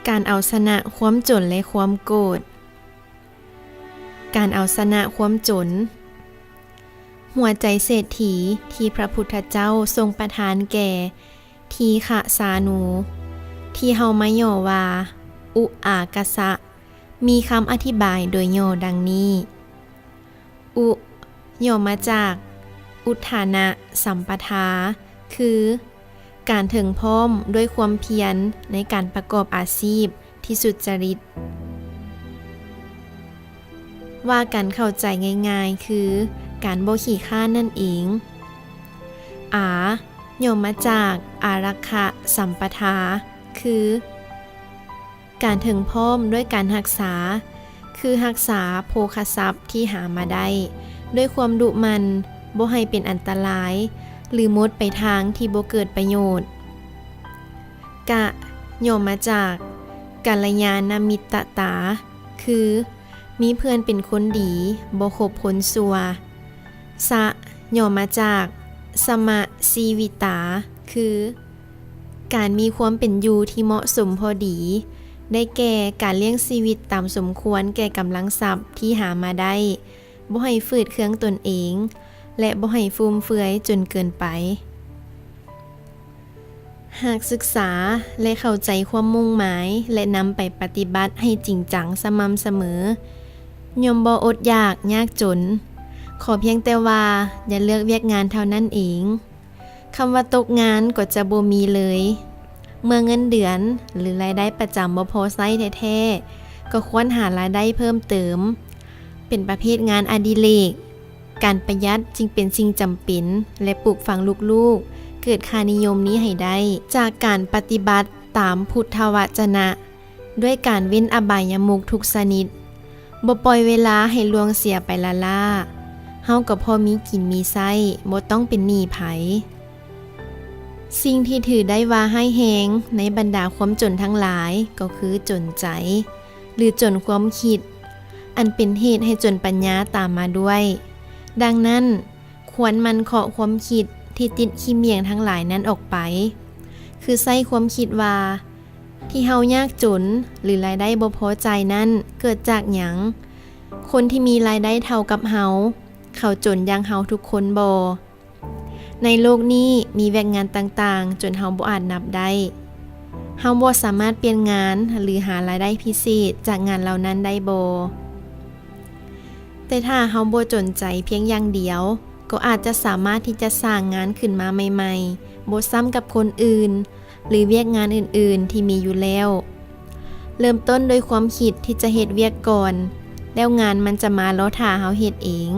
ການເອົາຊະນະຄວາມຈົນ ແລະ ຄວາມໂກດ. ການເອົາຊະນະຄວາມຈົນ. ຫົວໃຈເສດຖີທີ່ພະພຸດທະເຈົ້າຊົງປະທານແກ່ທີຄະສານູ ທີ່ເຮົາມາຫຍໍ້ວ່າ ອຸອາກະສະ ມີຄຳອະທິບາຍໂດຍຫຍໍ້ດັ່ງນີ້. ອຸ ຫຍໍ້ມາຈາກ ອຸທານະ ສຳປະທາ ຄື ການເຖິງພ້ອມດ້ວຍຄວາມພຽນໃນການປະກອບອາຊີບທີ່ສຸດຈະລິດ. ວ່າກັນເຂົ້າໃຈງ່າຍໆ ຄື ການບໍ່ຂີ້ຄ້ານນັ້ນເອງ. ອາ ຫຍໍ້ມາຈາກ ອາລັກຂະ ສຳປະທາ ຄື ການເຖິງພ້ອມດ້ວຍການຮັກສາ ຄືຮັກສາໂພຄະຊັບທີ່ຫາມາໄດ້ ດ້ວຍຄວາມດຸໝັ່ນ ບໍ່ໃຫ້ເປັນອັນຕະລາຍ ຫຼື ໝົດໄປທາງທີ່ບໍ່ເກີດປະໂຫຍດ. ກະ ຫຍໍ້ມາຈາກ ກັນລະຍານະມິດຕະຕາ ຄື ມີເພື່ອນເປັນຄົນດີ ບໍ່ຄົບຄົນຊົ່ວ. ສະ ຫຍໍ້ມາຈາກ ສະມະຊີວິຕາ ຄື ການມີຄວາມເປັນຢູ່ທີ່ເໝາະສົມພໍດີ ໄດ້ແກ່ ການລ້ຽງຊີວິດຕາມສົມຄວນແກ່ກຳລັງຊັບທີ່ຫາມາໄດ້ ບໍ່ໃຫ້ຝືດເຄືອງຕົນເອງ ແລະ ບໍ່ໃຫ້ຟຸມເຟືອຍຈົນເກີນໄປ. ຫາກສຶກສາ ແລະ ເຂົ້າໃຈຄວາມມຸ່ງໝາຍ ແລະ ນຳໄປປະຕິບັດໃຫ້ຈິງຈັງສະໝ່ຳສະເໝີ, ຍ່ອມບໍ່ອົດຢາກຍາກຈົນ, ຂໍພຽງແຕ່ວ່າຢ່າເລືອກວຽກງານເທົ່ານັ້ນເອງ. ຄຳວ່າຕົກງານກໍຈະບໍ່ມີເລີຍ. ເມື່ອເງິນເດືອນ ຫຼື ລາຍໄດ້ປະຈຳບໍ່ພໍໃຊ້ແທ້ໆ, ກໍຄວນຫາລາຍໄດ້ເພີ່ມເຕີມ, ເປັນປະເພດງານອະດິເລກ. ການປະຢັດຈຶ່ງເປັນສິ່ງຈຳເປັນ ແລະ ປູກຝັງລູກໆເກີດຄ່ານິຍົມນີ້ໃຫ້ໄດ້ ຈາກການປະຕິບັດຕາມພຸດທະວະຈະນະ ດ້ວຍການເວັ້ນອະບາຍະມຸກທຸກຊະນິດ, ບໍ່ປ່ອຍເວລາໃຫ້ລ່ວງເສຍໄປລ້າໆ. ເຮົາກໍພໍມີກິນມີໃຊ້, ບໍ່ຕ້ອງເປັນໜີ້ໃຜ. ສິ່ງທີ່ຖືໄດ້ວ່າຮ້າຍແຮງໃນບັນດາຄວາມຈົນທັງຫຼາຍ ກໍຄືຈົນໃຈ ຫຼື ຈົນຄວາມຄິດ, ອັນເປັນເຫດໃຫ້ຈົນປັນຍາຕາມມາດ້ວຍ. ດັ່ງນັ້ນ, ຄວນໝັ່ນເຄາະຄວາມຄິດທີ່ຕິດຂີ້ໝ້ຽງທັງຫຼາຍນັ້ນອອກໄປ, ຄືໃຊ້ຄວາມຄິດວ່າ ທີ່ເຮົາຍາກຈົນ ຫຼື ລາຍໄດ້ບໍ່ພໍໃຈນັ້ນເກີດຈາກຫຍັງ? ຄົນທີ່ມີລາຍໄດ້ເທົ່າກັບເຮົາ, ເຂົາຈົນຢ່າງເຮົາທຸກຄົນບໍ? ໃນໂລກນີ້ມີວຽກງານຕ່າງໆ ຈົນເຮົາບໍ່ອາດນັບໄດ້. ເຮົາບໍ່ສາມາດປ່ຽນງານ ຫຼື ຫາລາຍໄດ້ພິເສດຈາກງານເຫຼົ່ານັ້ນໄດ້ບໍ? ແຕ່ຖ້າເຮົາບໍ່ຈົນໃຈພຽງຢ່າງດຽວ, ກໍອາດຈະສາມາດທີ່ຈະສ້າງງານຂຶ້ນມາໃໝ່ໆ, ບໍ່ຊ້ຳກັບຄົນອື່ນ ຫຼື ວຽກງານອື່ນໆທີ່ມີຢູ່ແລ້ວ. ເລີ່ມຕົ້ນດ້ວຍຄວາມຄິດທີ່ຈະເຮັດວຽກກ່ອນ, ແລ້ວງານມັນຈະມາລໍຖ້າເຮົາເຮັດເອງ.